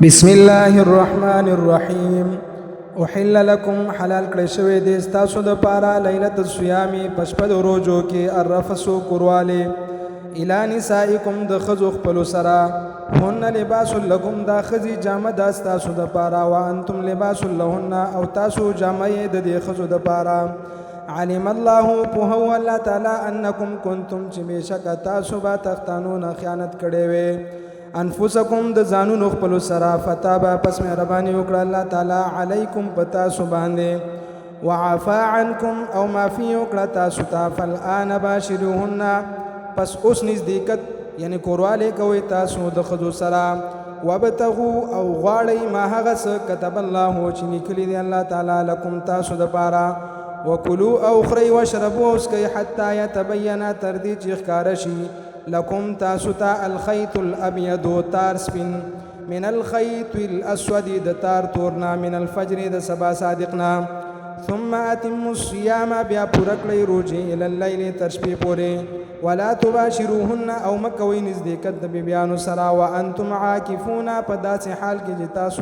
بسم الله الرحمن الرحیم. احل لکم، حلال کړی شوی دی ستاسو د پاره، لیلة الصیام، په شپه د روژو کې، الرفث، کوروالی، الی نسائکم، د ښځو خپلو سره. هن لباس لکم، دا ښځې جامه ده ستاسو د پاره، وانتم لباس لهن، او تاسو جامه یې د دې ښځو د پاره. علم الله، پوهو الله تعالی، انکم کنتم، چې بېشکه تاسو به، تختانون، خیانت کړی وي، انفسکم، د ځانونو خپلو سره. فتاب، پس مهرباني وکړه الله تعالی، علیکم، په تاسو باندې، وعفا عنکم، او معافي وکړه تاسو ته. فالآن باشروهن، پس اوس نزدېکت یعنی کوروالی کوئ تاسو د ښځو سره. وابتغو، او غواړئ، ما، هغه څه، کتب الله، چې لیکلي دي الله تعالی، لکم، تاسو دپاره. وکلو، او خورئ، واشربو، او څکئ، حتی یتبین، تر دې چې ښکاره شي، لکم، تاسو ته، الخیط الابیض، تار سپین، من الخیط الاسود، د تار تورنا، من الفجر، د سبا صادق نه. ثم اتموا الصيام، بیا پوره کړئ روژې، الی اللیل، تر شپې پورې. ولا تباشروهن، او مه کوئ نزدېکت د بیبیانو سره، وانتم عاکفون، په داسې حال کې چې تاسو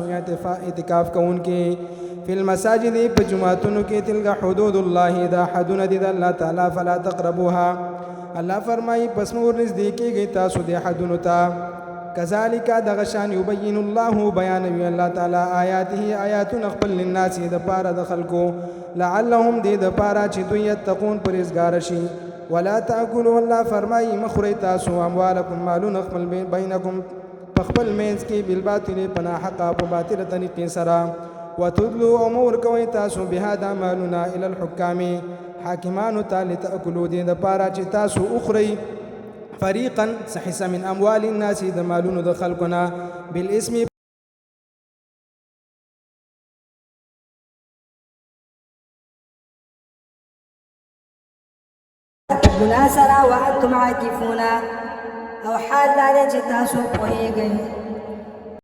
اعتکاف کوونکي، فی المساجد، په جوماتونو کې. تلک حدود الله، دا حدونه دي د الله تعالی، فلا تقربوها. الله فرمایي، پس مه ورنږدې کېږئ تاسو دې حدونو ته. کذالک، دغه شان، یبین الله، بیانوي الله تعالی، آیاته، آیاتونه خپل، للناس، د پاره د خلکو، لعلهم، دې د پاره چې دوی، یتقون، پرهېزګاره شي. ولا تاکلوا، الله فرمایي، مه خورئ تاسو، اموالکم، مالونه خپل، بینکم، په خپل منځ کې، بالباطل، په ناحقه، په باطله طریقې سره. وتدلو، او مه ورکوئ تاسو، بها، دا مالونه، الی الحکام، حاکمانو ته، لتأکلو، دې دپاره چې تاسو وخورئ، فریقا، څه حصه، من اموال الناس، د مالونو د خلکو نه، بالاسم، په ګناه سره. وانتم عاکفون، او حال دا دی چې تاسو پوهېږئ.